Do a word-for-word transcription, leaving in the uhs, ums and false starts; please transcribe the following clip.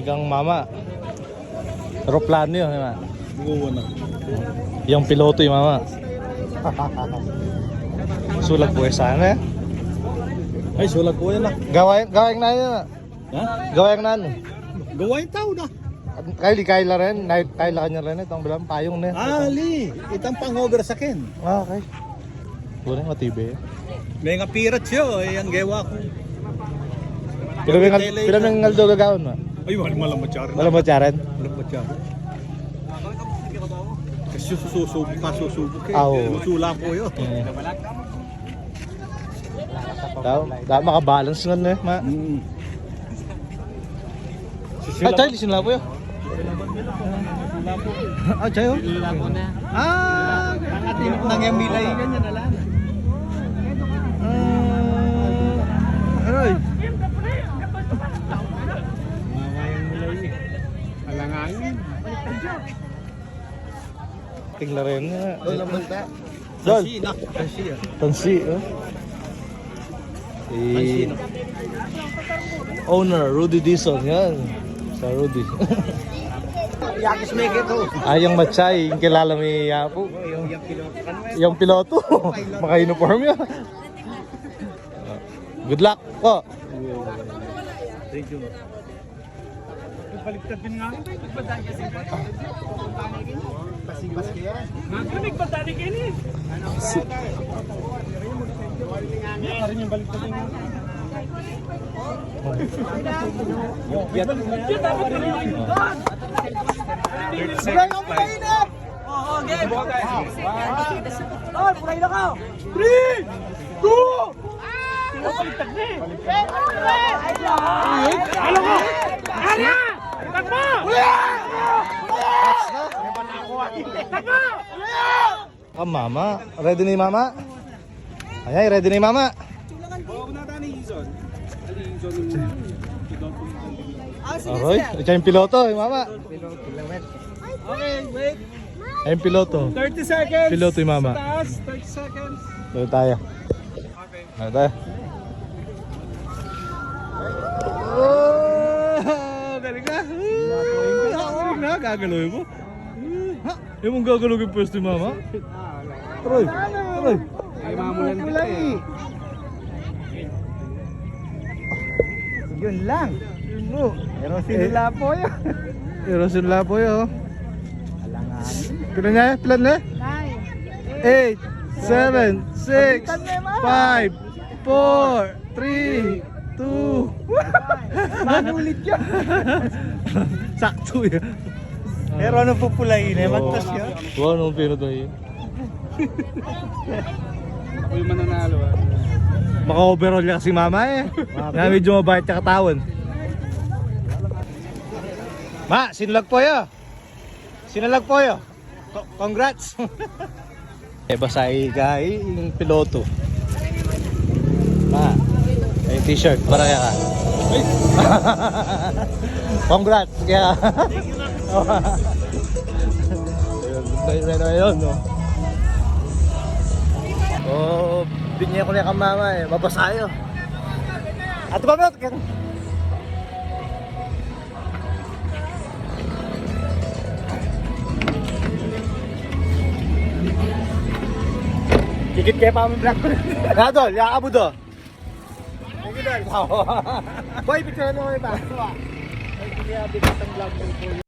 Kang mama. Eroplano yu, mama. Guwa na. Yang piloto yu, mama. Sulag po ya sana, e. Ay, sulag po ya na. Gawain, gawain na yu, mama. Ha? Gawain na, no? Gawain tau na. Kaya di kaya la rin, na, kaya la kanya rin, itang bilang payung na. Ali, itang pang-over sa ken. Ah, okay. Wala, matibe. May nga pirats yu, e, yang gewa ku. Pila may ngal-, pila may ngaldo gagawan, ma? Ay, wala, malambat ya rin. Malambat ya rin? Malambat ya rin. Kasi susubo ka, susubo ka, e. Ah, oo. Masula po yu. Mm. Tau, tau, makabalance nga, e, ma. Mm. Ay, tayo, di sinula po yu. Ah, tayo? Ah, nang yang milay, ganyan na lang. Ah, aray. Alanganin. Tingnan rin nga. Doon naman ta. Dol. Tansi na. Tansi, ah. Tansi, oh. Si Tansi, no? Owner, Rudy Dizon, yan. Sa Rudy. Yakis may kito. Ay, yang matchay, yung kilala mi yapu. Yung, yung piloto. Yung piloto. Maka-uniform yan. Good luck po. Thank you. Baliktad din nga. Kasi bas kaya. Magbalik pa tayo kini. Yung baliktad din nga. Yung baliktad din nga. Wala akong mainap! Oo, game. Tol, pulay na ka. Three, two. Ano ko? Ano? Takbo! Takbo! Ang mama. Ready na yung mama? Ayan, ready na yung mama. Aroy, siya yung piloto, yung mama. Okay, wait. Ay, yung piloto. Thirty seconds. Piloto yung mama. Sa taas, thirty seconds. Doon tayo. Okay. Doon tayo. Oh, galing na. Galing na, gagalaw mo. Ha? E mung gagalaw yung pwesto ni mama. Aroy, aroy. Ay, mamulan kita, e. Yun lang. Yun mo. Pero sinula po yun. Pero sinula po yun. Alangan. Pila na? Pila na? Nine. Eight, seven, six, five, four, three, two. Manulit yan. Sakto yan. Pero ano pupulain, e? Magtas yan. Wow, anong pinatay? Ako yung mananalo, ah. Maka-overall ya kasi mama, e. Na medyo mabait ya katawan. Ma, sinulag po ya. Sinulag po ya. Co-, congrats. E, basa i ka, e, yung piloto. Ma, e, t-shirt para kaya ka. Congrats kaya. Ayun, ayun, ayun, no? O, binye ku na kang mama, e. Mabasa yu. Ate, ba, Dikit kaya pa ang vlog ko. Nga, Dol, yaka mu, Dol. Boy, picture mo kami pa. Ay, hindi, abit ang vlog ko.